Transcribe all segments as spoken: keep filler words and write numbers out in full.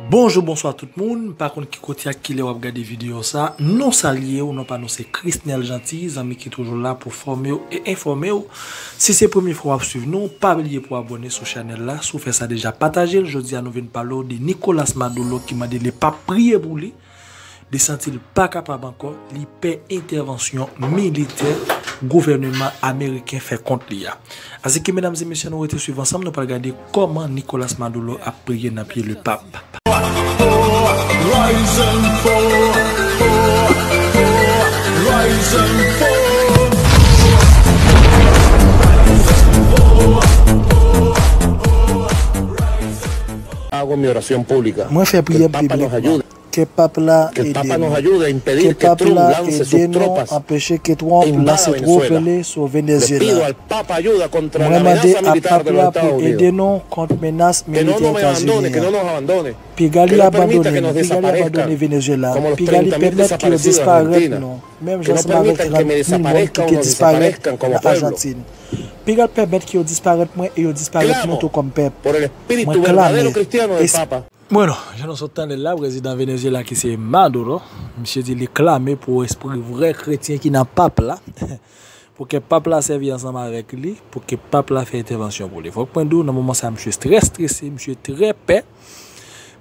Bonjou, bonswa tout moun. M pa konn ki kote ak ki lè w ap gade videyo sa. Non salye w, non pa nou se Chrisnel Jeanty, zanmi ki toujou la pou fòme w e enfòme w. Si se premye fwa w ap swiv nou, pa bliye pou abòne sou chanèl la. Si w fè sa deja, pataje l. Jodi a nou vin pale w de Nicolas Maduro ki mande Lepap priye pou li. Li santi l pa kapab ankò, li pè entèvansyon militè gouvèneman ameriken fè kont li a. Asiki, medam e mesye, nou rete swiv ansanm, nou pral gade kòman Nicolas Maduro ap priye nan pye Lepap. Hago mi oración pública. Mwen fè priyè m piblikman. Ke pap la ede nou. Ke pap la ede nou anpeche ke Trump lanse twoup li sou Venezuela. Mwen mande a pap la pou ede nou kont menas militè Etazini an. Piga li abandone nou, piga li abandone Venezuela, piga li pèmèt ke yo disparèt nou, menm jan ansanm avèk trant mil moun ki te disparèt nan Ajantin. Piga l pèmèt ke yo disparèt mwen e yo disparèt nou tou kòm pèp. Mwen klame. Mwen non, jan nou sot tande l la, prezidan Venezuela ki se Maduro, misye di li klame pou espri vrè kretyen ki nan pap la, pou ke pap la sèvi ansanm avèk li, pou ke pap la fè entèvansyon pou li. Fòk mwen di w, nan moman sa, misye trè strese, misye trè pè.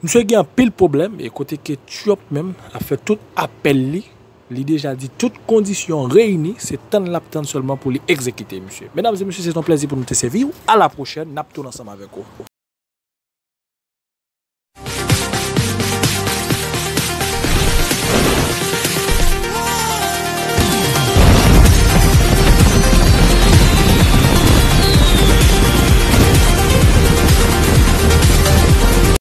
Misye gen anpil pwoblèm, e kote ke Trump menm ap fè tout apèl li, li deja di tout kondisyon reyini, se tann l ap tann sèlman pou li egzekite misye. Medam e mesye, se t on plèzi pou nou te sèvi w. A la pwochèn, n ap tounen ansanm avèk ou.